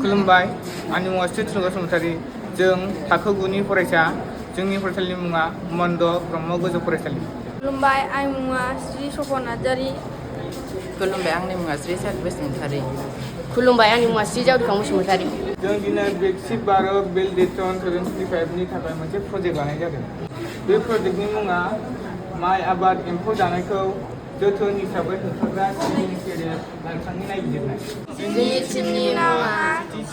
खुलुमबाय आंनि मुङा थुलुंगा बसुमतारी जों थाखो 9नि फरायसा जोंनि फरायसालिनि मुङा मन्द ब्रह्म गोजौ फरायसालि। खुलुमबाय आंनि मुङा श्री सफन नार्जारी। खुलुमबाय आंनि मुङा श्री सात बसुमतारी। खुलुमबाय आंनि मुङा श्री जावदिखां बसुमतारी। जों दिनै विक्षित भारत बिल्डाथन 2025 नि थाखाय मोनसे प्रजेक्ट लानाय जादों। बे प्रजेक्टनि मुङा माइ आबाद एम्फौ जानायखौ जोथोन हिसाबै होबथाग्रा सिबिं सेरेब लाइफांनि नायबिजिरनाय। जोंनि टीमनि नामा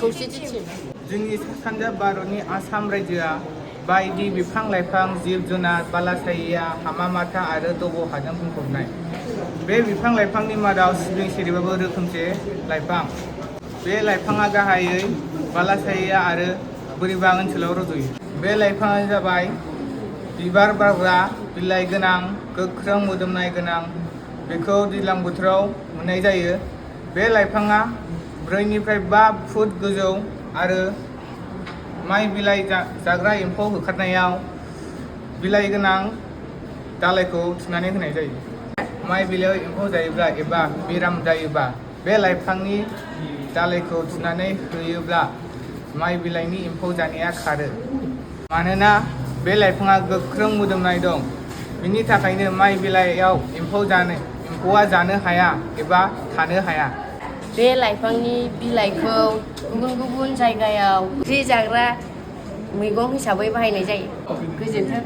खौसेथि टीम। जोंनि सा-सानजा भारतनि आसाम रायजोआ बायदि बिफां लाइफां जिब जुनार बालासाहिया हामा माथा आरो दब हाजों बुंफबनाय। बे बिफां लाइफांनि मादाव सिबिं सेरेबाबो रोखोमसे लाइफां। बे लाइफाङा गाहायै बालासाहिया आरो बोरिमा ओनसोलाव रज'यो। बे लाइफाङा जाबाय बिबार बारग्रा बिलाइ गोनां गोख्रों मोदोमनाय गोनां। बेखौ दैज्लां बोथोराव मोननाय जायो। बे लाइफाङा 4 निफ्राय 5 फुट गोजौ आरो माइ बिलाइ जाग्रा एम्फौ होखारनायाव बिलाइ गोनां दालाइखौ थुनानै होनाय जायो। माइ बिलाइयाव एम्फौ जायोब्ला एबा बेराम जायोब्ला बे लाइफांनि दालाइखौ थुनानै होयोब्ला माइ बिलाइनि एम्फौ जानाया खारो। मानोना बे लाइफाङा गोख्रों मोदोमनाय दं, बिनि थाखायनो माइ बिलाइयाव एम्फौआ जानो हाया एबा थानो हाया। बे लाइफांनि बिलाइखौ गुबुन गुबुन जायगायाव ओंख्रि जाग्रा मैगं हिसाबै बाहायनाय जायो। गोजोन्थों।